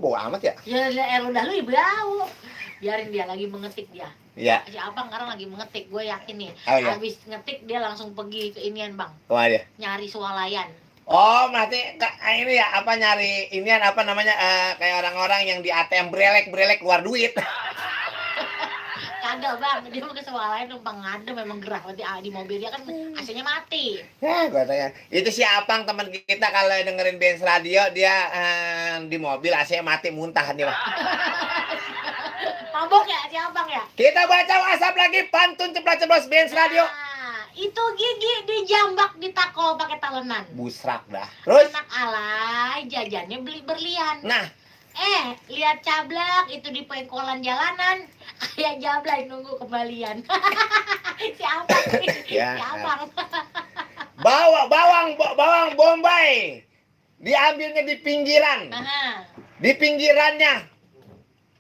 bau amat ya? Ya udah lu bau. Biarin dia lagi mengetik dia. Iya. Si Abang sekarang lagi mengetik, gue yakin nih. Iya. Habis ngetik dia langsung pergi ke inian Bang. Kemana dia? Nyari swalayan. Oh, berarti ini ya apa nyari inian apa namanya kayak orang-orang yang di ATM brelek keluar duit. Kagak Bang, dia mau ke swalayan numpang ngadem memang gerah berarti di mobil dia kan AC-nya mati. Ya, gua tanya. Itu si Apang teman kita kalau dengerin Benz Radio dia di mobil AC-nya mati muntah dia, Pak. Mabok ya si Abang ya? Kita baca WhatsApp lagi pantun ceplos-ceplos Benz Radio. Nah, itu gigi dijambak di tako pakai talenan. Busrak dah. Terus Anak alay jajannya beli berlian. nah, Lihat cablak itu di pengkolan jalanan, kayak jablay nunggu kembalian. Si Abang nih, Ya, si Abang. bawang bombay diambilnya di pinggiran. Aha. Di pinggirannya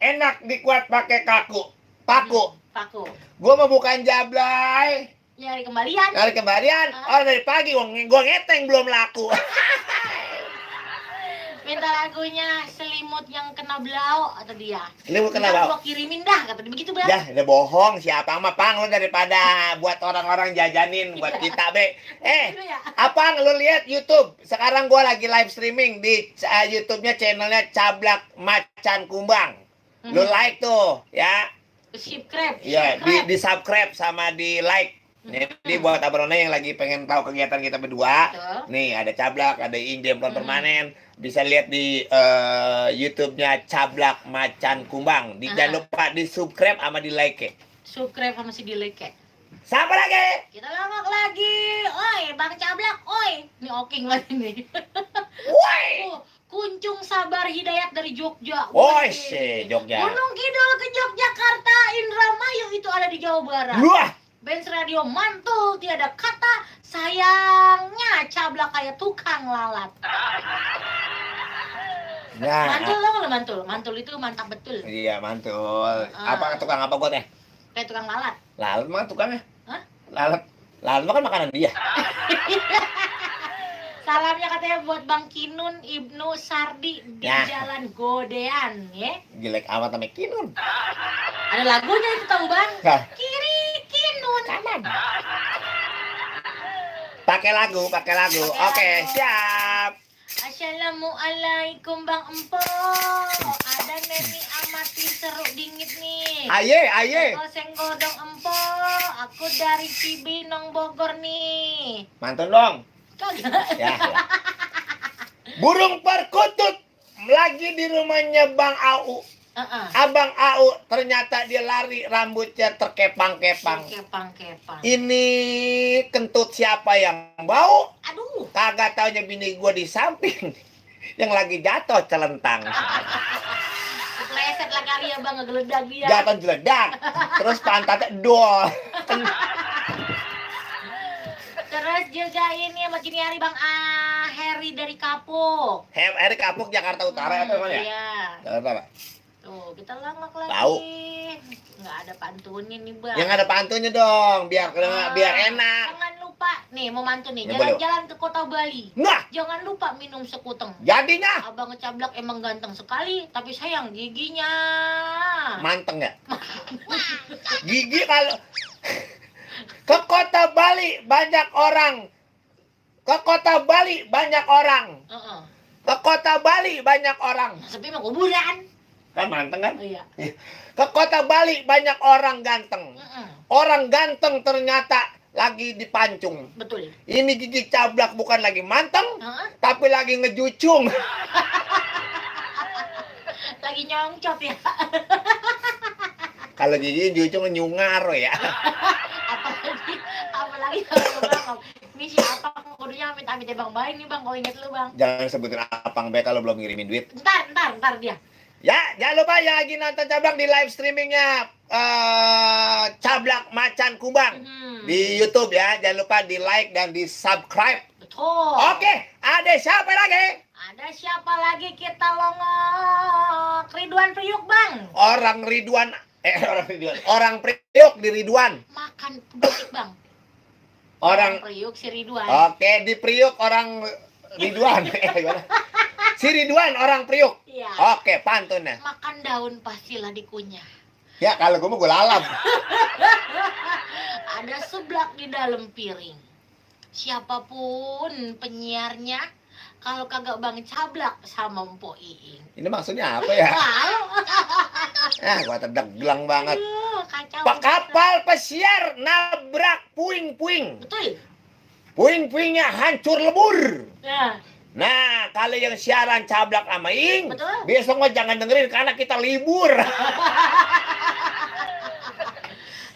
enak dikuat pakai paku. Paku. Gua mau bukan jablay. Nyari kembalian. Dari kembalian. Oh, dari pagi gua ngeteng belum laku. Minta lagunya selimut yang kena belau atau dia. Selimut kena belau. Gua kirimin dah kata dia begitu Bang. Ya, udah bohong siapa mah Pang lu daripada buat orang-orang jajanin buat kita be. Apang lu lihat YouTube. Sekarang gua lagi live streaming di YouTube-nya channelnya Cablak Macan Kumbang. Lu like tuh, ya. Subscribe. Iya, di subscribe sama di like. Jadi buat abang yang lagi pengen tahu kegiatan kita berdua, nih ada Cablak, ada Indiem permanen, bisa lihat di YouTube-nya Cablak Macan Kumbang. Jangan lupa di subscribe sama di like. Subscribe sama si di like. Siapa lagi? Kita ngomong lagi. Oi, Bang Cablak, oi. Ini oking lagi nih. Woi. Kuncung Sabar Hidayat dari Jogja. Woi, Jogja. Gunung Kidul ke Yogyakarta, Indramayu itu ada di Jawa Barat. Wah. Benz Radio mantul, tiada kata sayangnya Cablak kayak tukang lalat. Nah, mantul lo nggak mantul? Mantul itu mantap betul. Iya mantul. Apa tukang apa gua teh? Kayak tukang lalat. Lalat mah tukangnya? Hah? Lalat mah kan makanan dia. Salamnya katanya buat Bang Kinun Ibnu Sardi di Jalan Godean, ya. Jelek amat sama Kinun. Ada lagunya itu tahu Bang? Kiri Kinun. Kanan. Pakai lagu. Oke, siap. Assalamualaikum Bang Empo. Ada Neni amati seru dingit nih. Aye. Oseng godong Empo. Aku dari Cibinong Bogor nih. Mantun dong. Ya. Burung perkutut lagi di rumahnya Bang Au. Abang Au ternyata dia lari rambutnya terkepang-kepang. Ini kentut siapa yang bau? Aduh. Kagak taunya bini gua di samping yang lagi jatuh celentang. Kepleset lah kali ya Bang, ngegeledak dia. Jatuh jeledak. Terus pantatnya dol. Terus juga ini sama kini hari Bang Heri dari Kapuk. Heri Kapuk Jakarta Utara apa namanya? Iya. Jakarta apa? Tuh, kita lengok lagi. Tahu. Nggak ada pantunnya nih Bang. Yang ada pantunnya dong, biar enak. Jangan lupa nih mau mantun nih, jalan-jalan ke kota Bali. Nah, jangan lupa minum sekuteng. Jadinya Abang Cablak emang ganteng sekali, tapi sayang giginya. Manteng ya? Gigi kalau ke kota Bali banyak orang. Ke kota Bali banyak orang. Ke kota Bali banyak orang. Sepi mah kuburan. Kan manteng kan? Oh, iya. Ke kota Bali banyak orang ganteng. Orang ganteng ternyata lagi dipancung. Betul. Ini gigi Cablak bukan lagi manteng, tapi lagi ngejucung. Lagi nyongcot ya. Kalau gigi jucung nyungar ya. apalagi kalau Bang. Ini siapa kudunya amit-amit ya Bang Baik nih Bang, kalau inget lu Bang. Jangan sebutin Apang Be kalau belum ngirimin duit. Ntar dia. Ya, jangan lupa yang lagi nonton Cablak di live streamingnya Cablak Macan Kumbang di YouTube ya. Jangan lupa di like dan di subscribe. Betul. Oke, ada siapa lagi? Ada siapa lagi kita longok? Ridwan Priuk Bang. Orang Priuk di Ridwan. Makan butik Bang. Orang Priuk si Ridwan. Oke, di Priuk orang Ridwan. Gimana? Si Ridwan orang Priuk. Iya. Oke, pantunnya. Makan daun pastilah dikunyah. Ya kalau gue mau gue lalap. Ada seblak di dalam piring. Siapapun penyiarnya, kalau kagak Bang Cablak sama Mpok Iing. Ini maksudnya apa ya? Wow. Gua terdeglang banget. Aduh, kacau. Pak kapal pesiar nabrak puing-puing. Betul. Puing-puingnya hancur lebur. Nah, Nah, kalau yang siaran Cablak sama Ing, betul. besok mah jangan dengerin karena kita libur.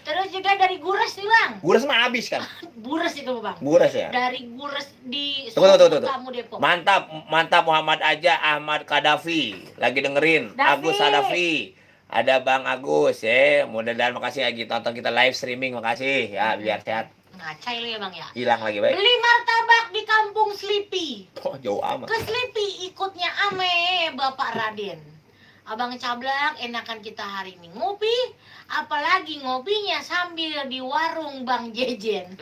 Terus juga dari Gures nih Bang. Gures mah habis kan? Gures itu Bang. Gures ya? Dari Gures di Tunggu. kamu Depok. Mantap Muhammad Aja Ahmad Kadafi. Lagi dengerin. Dafi. Agus Sadafi. Ada Bang Agus ya. Mudah-mudahan makasih lagi tonton kita live streaming. Makasih ya biar sehat. Ngacai lu ya Bang ya. Hilang lagi baik. Beli martabak di kampung Sleepy. Oh, jauh amat. Ke Sleepy ikutnya ame Bapak Raden. Abang Cablak enakan kita hari ini ngopi. Apalagi ngopinya sambil di warung Bang Jejen.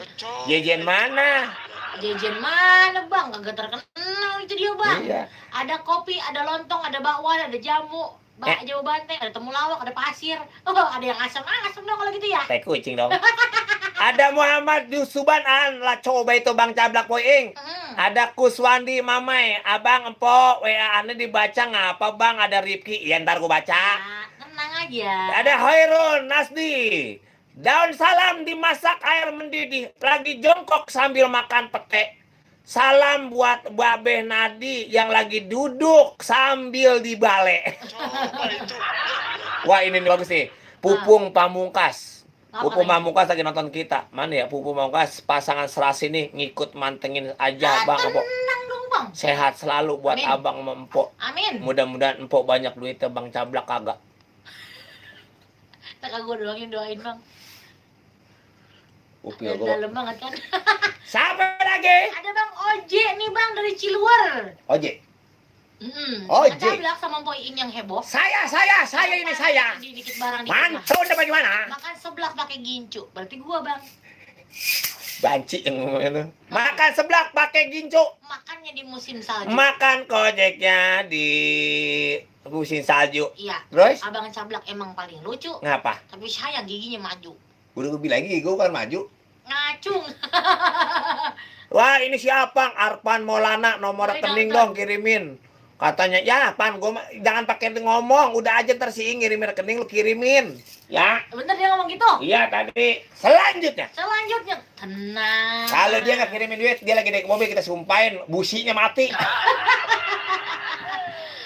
Jejen mana? Jejen mana Bang? Kagak terkenal itu dia Bang. Iya. Ada kopi, ada lontong, ada bakwan, ada jamu, bakso banteng, ada temulawak, ada pasir. Oh, ada yang asam dong kalau gitu ya. Teh kucing dong. Ada Muhammad Yusuban lah coba itu Bang Cablak Poing. Ada Kuswandi Mamai, Abang Empok WA-ane dibaca ngapa Bang? Ada Ripki, ya ntar gua baca. Nah, tenang aja. Ada Hairul Nasdi. Daun salam dimasak air mendidih, lagi jongkok sambil makan pete. Salam buat Babeh Nadi yang lagi duduk sambil dibalik. Wah ini nih bagus nih. Pupung Pamungkas. Pupung Pamungkas lagi nonton kita. Mana ya Pupung Pamungkas pasangan serasi nih ngikut mantengin aja Bang Empok. Tenang dong Bang. Sehat selalu buat Amin. Abang Empok. Amin. Mudah-mudahan Empok banyak duitnya Bang Cablak kagak. Tak gue doain Bang. Upil gua. Dalam banget kan. Siapa lagi? Ada Bang Oje nih Bang dari Ciluar. Oje. Bang Oje. Cablak sama Mpok Iing yang heboh. Saya ini saya. Dikit barang dikit. Mantun apa gimana? Makan seblak pakai gincu. Berarti gua Bang. Banci yang ngomongnya. Makan seblak pakai gincu. Makannya di musim salju. Makan kojeknya di musim salju. Iya. Terus? Abang Cablak emang paling lucu. Ngapa? Tapi sayang giginya maju. Udah gue bilang gigi gue kan maju. Ngacung. Wah ini siapa? Arpan Maulana nomor Boleh rekening nonton. dong kirimin. Katanya ya Pan gue jangan pakai ngomong. Udah aja tersiing ngirimin rekening lu kirimin. Ya. Bener dia ngomong gitu. Iya tadi. Selanjutnya. Selanjutnya tenang. Kalau dia nggak kirimin duit, dia lagi naik mobil kita sumpahin businya mati.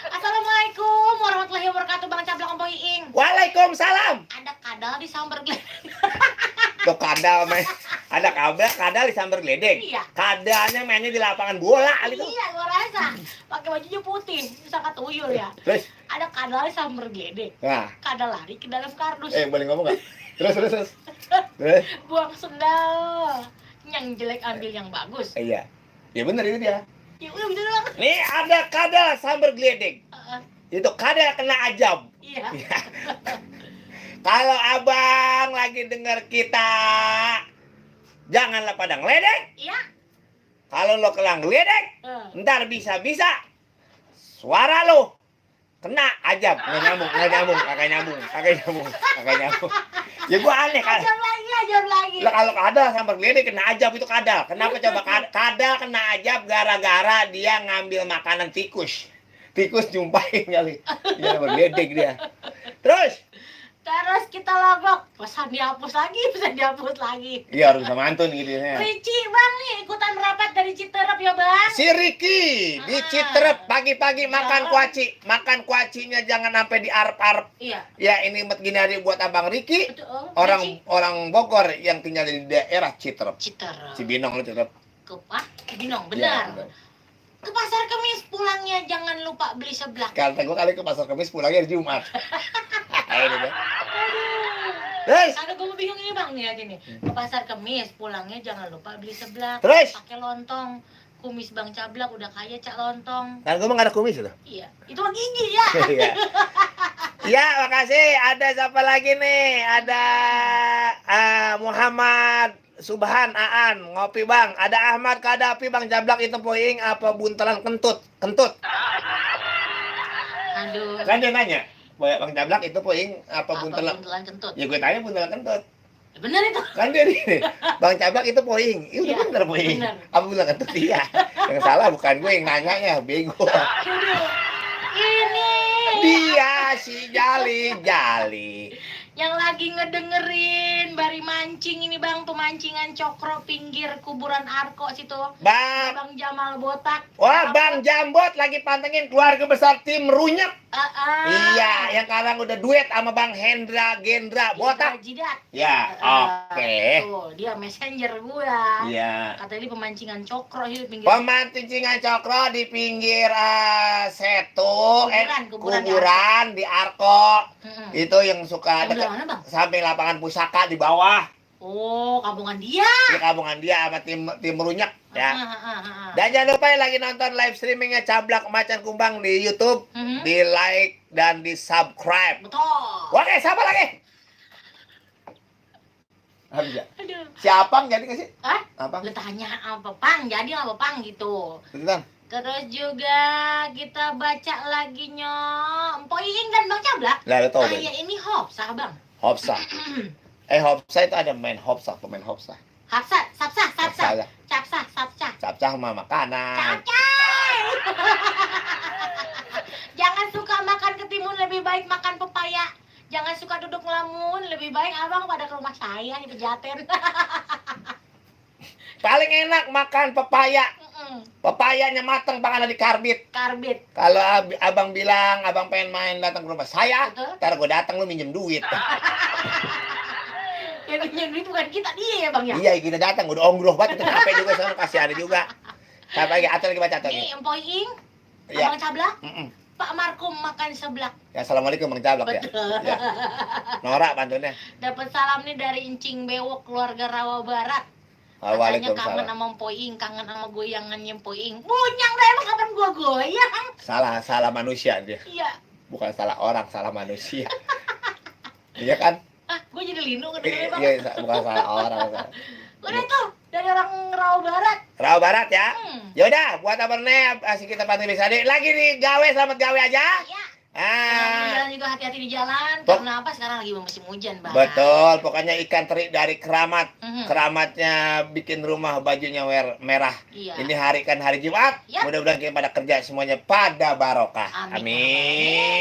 Assalamualaikum warahmatullahi wabarakatuh Bang Cablak Mpok Iing. Waalaikumsalam. Ada kadal di sambar geledek. Tuh kadal men. Ada kadal di sambar geledek. Iya. Kadalnya mainnya di lapangan bola gitu. Iya, gua rasa. Pakai bajunya putih, sangat tuyul ya. Terus, Ada kadal di sambar geledek. nah, Kadal lari ke dalam kardus. boleh ngomong nggak? Terus. Terus. Buang sendal. Yang jelek ambil yang bagus. Iya. Ya bener itu dia. Ya udah gitu doang. Nih ada kadal sambar geledek. Itu kadal kena ajab. Iya. Kalau abang lagi denger kita, janganlah pada ngeledek. Iya. Kalau lo kelang ngeledek, ntar bisa-bisa suara lo kena ajab. Nggak nyambung. Ya gua aneh kan. Ajar lagi. Lah kalau kadal sambar geledek kena ajab itu kadal. Kenapa coba kadal kena ajab gara-gara dia ngambil makanan tikus. Tikus jumpain kali. Dia sambar geledek dia. Terus kita logok. Pesan dihapus lagi. iya harus sama mantun gitu ya. Rici Bang nih ikutan merapat dari Citerep ya Bang. Si Riki di Citerep pagi-pagi makan kuaci. Makan kuacinya jangan sampai diarep-arep. Iya. Ya ini gini hari buat Abang Riki. Betul. Orang Bogor yang tinggal di daerah Citerep. Citerep. Cibinong lu Citerep. Binong, Ya, benar. Ke pasar Kemis pulangnya jangan lupa beli seblak. Kata gue kali ke pasar Kemis pulangnya hari Jumat. Ayo deh. Aduh. Terus, Ada gue bingung ini Bang nih gini. Ke pasar Kemis pulangnya jangan lupa beli seblak. terus. Pakai lontong. Kumis Bang Cablak udah kaya Cak Lontong. Kan gue mah gak ada kumis itu. Iya. Itu mah gigi ya. Iya. Ya, makasih. Ada siapa lagi nih? Ada Muhammad Subhan, Aan, ngopi bang. Ada Ahmad, Kadapi, Bang Jablak itu poing apa buntelan kentut? Kentut. Aduh. Kan dia nanya, Bang Jablak itu poing apa buntelan? Buntelan kentut. Ya gue tanya buntelan kentut. Bener itu. Kan dia nih, Bang Jablak itu poing. Iya udah Iya, bener poing. bener. Apa buntelan kentut? Iya. Yang salah bukan gue yang nanyanya, bego. Aduh. Ini Dia si Jali. yang lagi ngedengerin bari mancing ini bang, pemancingan cokro pinggir kuburan Arko situ. Bang, Bang Jamal botak. wah Bang Jambot lagi pantengin keluarga besar tim Runyak. Iya, yang sekarang udah duet sama Bang Hendra Gendra botak. Jidat. Ya, oke. Tuh, dia messenger gua. Iya. Katanya di pemancingan cokro di pinggir. Pemancingan cokro di pinggir setu, Kuburan di Arko. Mm-mm. Itu yang suka Yang dekat belah mana, Bang? samping lapangan pusaka di bawah. Oh, kabungan dia. Di kabungan dia sama tim Runyak ya. Ah. Dan jangan lupa yang lagi nonton live streamingnya Cablak Macan Kumbang di YouTube, Mhm. di like dan di subscribe. Betul. Oke, siapa lagi? Habis ya? Aduh. Siapa jadi nggak sih? Hah? Apa? Lu tanya apa Pang? Jadi apa Pang gitu. Betulan. Terus juga kita baca lagi Mpok Iing dan Bang Cablak. Lah, lo tau Ah deh. ya ini Hopsah Bang. Hopsa. Hopsa itu ada main Hopsa, pemain Hopsa. Sapsah. Hopsa, Sapsah. capcah sama makanan. Cacai. Jangan suka makan ketimun, lebih baik makan pepaya. Jangan suka duduk ngelamun, lebih baik abang pada ke rumah saya di Pejaten. Paling enak makan pepaya. Mm-mm. Pepayanya mateng pangan di karbit. Karbit. Kalau abang bilang abang pengen main datang ke rumah saya, Betul. ntar gue datang lu minjem duit. Yang pinjam duit bukan kita, dia ya bang ya. Iya kita datang udah onggroh banget itu capek juga sekarang kasih ada juga. Siapa lagi? Atau lagi baca atau lagi? Nih Mpok Iing, Iya. Abang Cablak, Mm-mm. Pak Markum makan seblak. Ya, assalamualaikum Bang Jablak ya. Betul. Ya. Norak pantunnya. Dapat salam nih dari Encing Bewok keluarga Rawa Barat. Katanya kangen Waalaikumsalam. sama Mpok Iing, kangen sama goyangannya Mpok Iing. Bunyang dah emang kapan gua goyang? Salah manusia dia. Iya. Bukan salah orang, salah manusia. Iya kan? Ah, gua jadi lindung kedengeran bang. Iya, bukan salah orang. Udah tuh dari orang Rawa Barat. Rawa Barat ya. Hmm. Yaudah, buat abangnya asik kita panggil bisa deh. Lagi nih gawe, selamat gawe aja. Iya. Ah, Jalan juga hati-hati di jalan. Pok- Karena apa? Sekarang lagi musim hujan bang. betul. Pokoknya ikan teri dari Keramat. Mhm. Keramatnya bikin rumah bajunya merah. Iya. Ini hari kan hari Jumat. Yap. Mudah-mudahan kita pada kerja semuanya pada barokah. Amin. Amin.